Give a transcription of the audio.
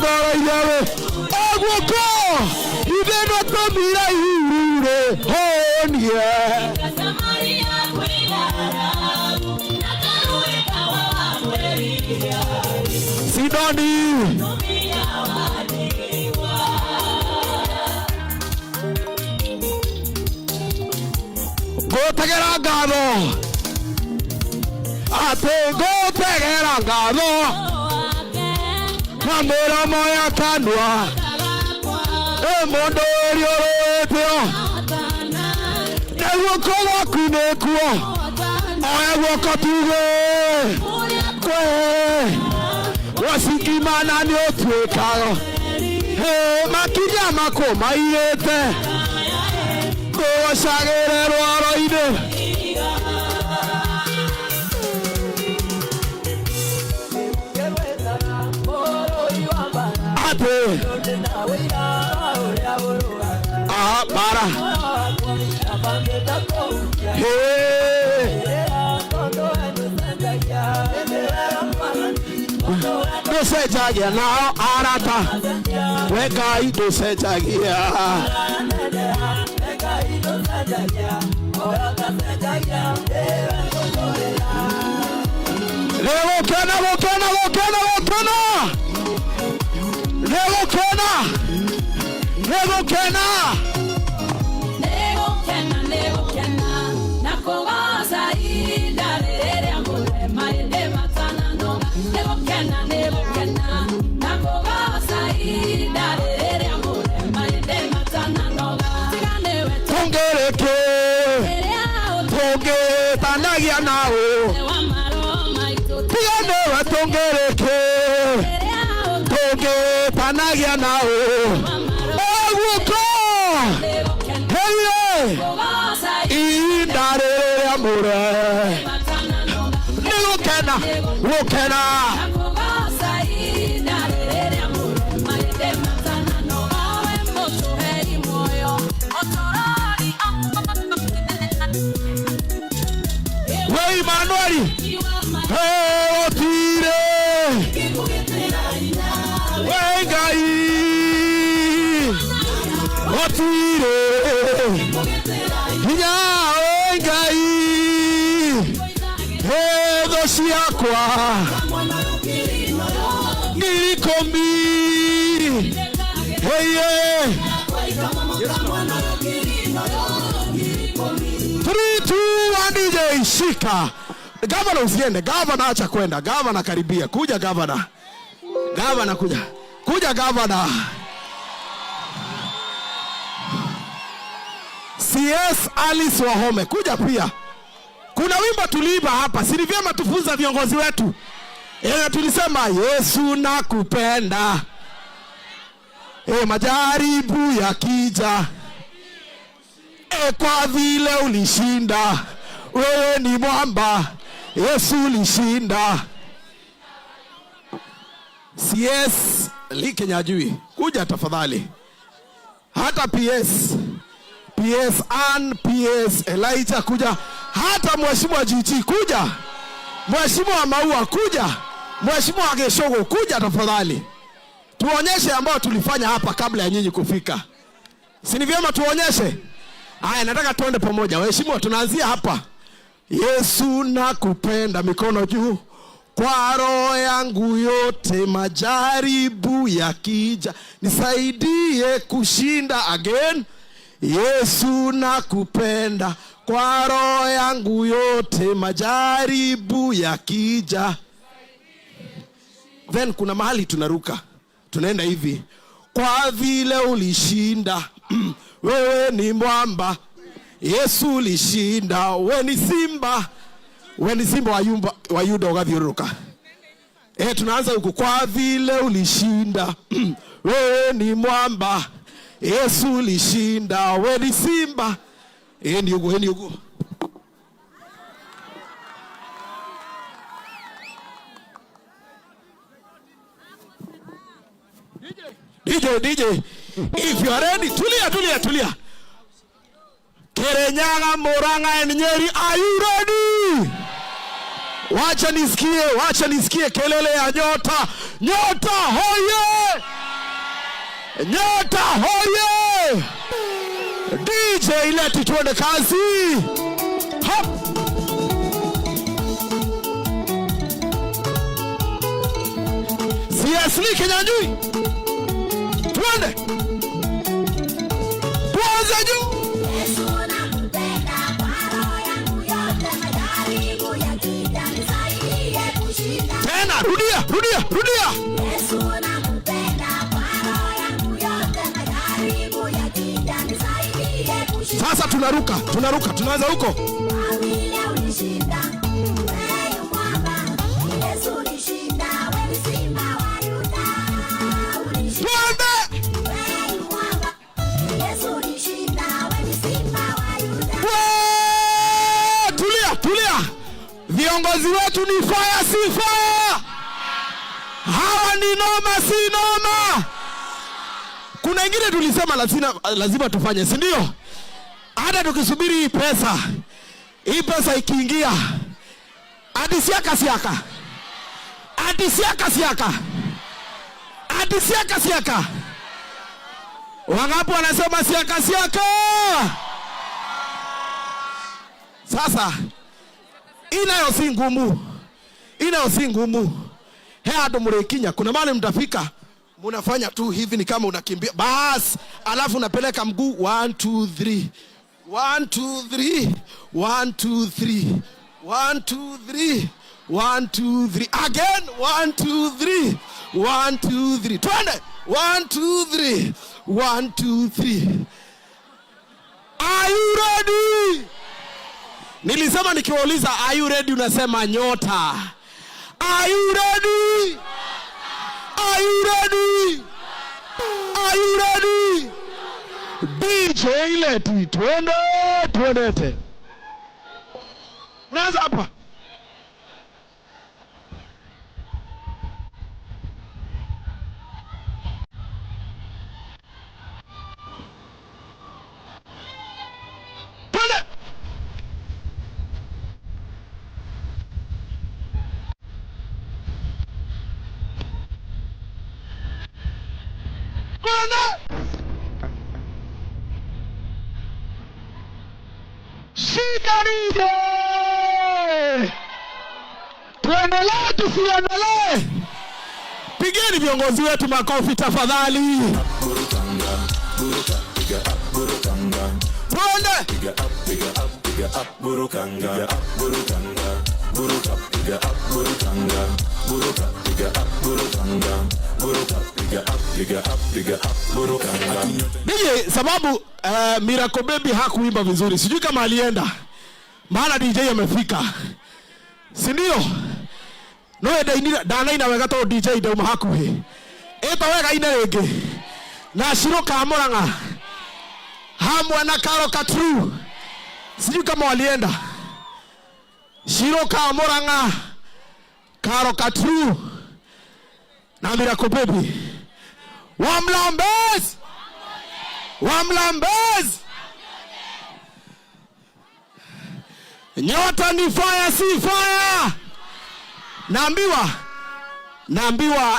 Ngoro iria wĩ oguoko ithĩno tũmira ihurure honie. Sidoni ngũtegera ngatho atĩ ngũtegera ngatho na mĩromo ya kanua ĩ mũndũ ũriũrũĩtio na guoko gwaku nĩkuo oya guoko tuge kwe wacingimana nĩ ũtuĩkaga makinya makwo mairĩte ngũgocagĩre rwaro-inĩ. Atĩ ah, bara Hey. Ndũcenjagia nao arata we Ngai ndũcenjagia. Nĩgũkena gũkena gũkena gũkena nĩgũkena nĩgũkena. Nĩgũkena, nĩgũkena, na kũgoca ihinda rĩrĩa mũrema ĩndĩ matananoga. Nĩgũkena, nĩgũkena, na kũgoca ihinda rĩrĩa mũrema ĩndĩ matananoga. Tiga nĩwe tũngĩrĩkĩ tũrĩa tũngĩtanagia naũ ũthe wa maroho maitũ. Tiga nĩwe tũngĩrĩkĩ Rĩrĩa tũngĩtanagia naũ ũthe wa maroho oguoko nĩgũkena, heire kũgoca ihinda rĩrĩa mũre matananoga. nĩgũkena gũkena. Na kũgoca ihinda rĩrĩa mũrema ĩndĩ matananoga. Owe mũtũhei muoyo, ũtũrori We Imanueli gũtirĩ we Ngai gũtirĩ hinya we Ngai thũ ciakwa 10,000 heye. 3 2 1 DJ shika. Gavana usiende, gavana acha kwenda, gavana karibia, kuja gavana. Gavana kuja. Kuja gavana. CS Alice Wahome kuja pia. Kuna wimbo tuliimba hapa, si ni vyema tufunza viongozi wetu. Tulisema Yesu nakupenda. Majaribu yakija. Kwa vile ulishinda, wewe ni mwamba, Yesu ulishinda. CS Lee Nyajui, kuja tafadhali. Hata PS, PS Ann, PS Elijah kuja, hata Mheshimiwa GG kuja, Mheshimiwa Maua kuja, Mheshimiwa Geshogo kuja tafadhali. Tuonyeshe ambao tulifanya hapa kabla ya nyinyi kufika. Si ni vyema tuonyeshe? Haya, nataka tuende pamoja. Waheshimiwa, tunaanzia hapa. Yesu nakupenda, mikono juu. Kwa roho yangu yote, majaribu yakija, nisaidie kushinda again. Yesu nakupenda, kwa roho yangu yote, majaribu yakija. Then kuna mahali tunaruka, tunaenda hivi. Kwa vile ulishinda, wewe ni mwamba. Yesu ulishinda, wewe ni simba. Wewe ni simba wa Yuda ugathiũrũrũka. Tunaanza huku. Kwa vile ulishinda, wewe ni mwamba. Yesu ulishinda, wewe ni simba. Ni huku, ni huku. DJ, DJ, if you are ready, tulia, tulia, tulia. Kirinyaga, Murang'a and Nyeri, are you ready? Wacha nisikie, wacha nisikie kelele ya nyota. Nyota hoye! Nyota hoye! DJ leti tuende kazi. Hop! CS Lee Kinyanjui. Tuende. Tuanze juu. Yesu nakupenda kwa roho yangu yote, majaribu yakija nisaidie kushinda. Tena rudia, rudia, rudia. Yesu nakupenda kwa roho yangu yote, majaribu yakija nisaidie kushinda. Sasa tunaruka, tunaruka, tunaanza huko. Kwa vile ulishinda, wewe ni mwamba. Yesu ulishinda, wewe ni simba wa Yuda. Ulishinda, Twende. wewe ni mwamba. Yesu ulishinda, wewe ni simba wa Yuda. Wee! Tulia, tulia. Viongozi wetu ni fire, si fire? Hawa ni noma, si noma? Kuna ingine tulisema lazima, lazima tufanye, si ndio? Hata tukisubiri hii pesa, hii pesa ikiingia, hadi siaka siaka, hadi siaka siaka, hadi siaka siaka. Wangapi wanasema siaka siaka? Sasa inayo si ngumu, inayo si ngumu. He hado murikinya, kuna mahali mtafika, munafanya tu hivi ni kama unakimbia bas, alafu unapeleka mguu 1 2 3 1 2 3 1 2 3 1 2 3 1 2 3 again 1 2 3 1 2 3 twende 1 2 3 1 2 3. Are you ready? Nilisema nikiwauliza are you ready, unasema nyota. Are you ready? Are you ready? Are you ready? DJ leti twende twendete. Unaanza hapa. Twende. Twende. Shika DJ. Tuendelee tusiendelee? Pigeni viongozi wetu makofi tafadhali. Twende. Piga up, piga up, piga up, burukanga, up, burukanga, buruka, piga up, burukanga, buruka, piga up, burukanga, buruka, piga up, piga up, piga up, burukanga. DJ, sababu Miracle Baby hakuimba vizuri, sijui kama alienda, maana DJ amefika, si ndio? No ndanaina wega to DJ ndauma hakuhi ĩta wega ine rĩngĩ na Shiro Kamurang'a hamwe na Karo Katru, sijui kama walienda. Shiro Kamurang'a, Karo Katru na Miracle Baby. Wamlambez, Wamlambez, nyota ni fire, si fire? Naambiwa, naambiwa.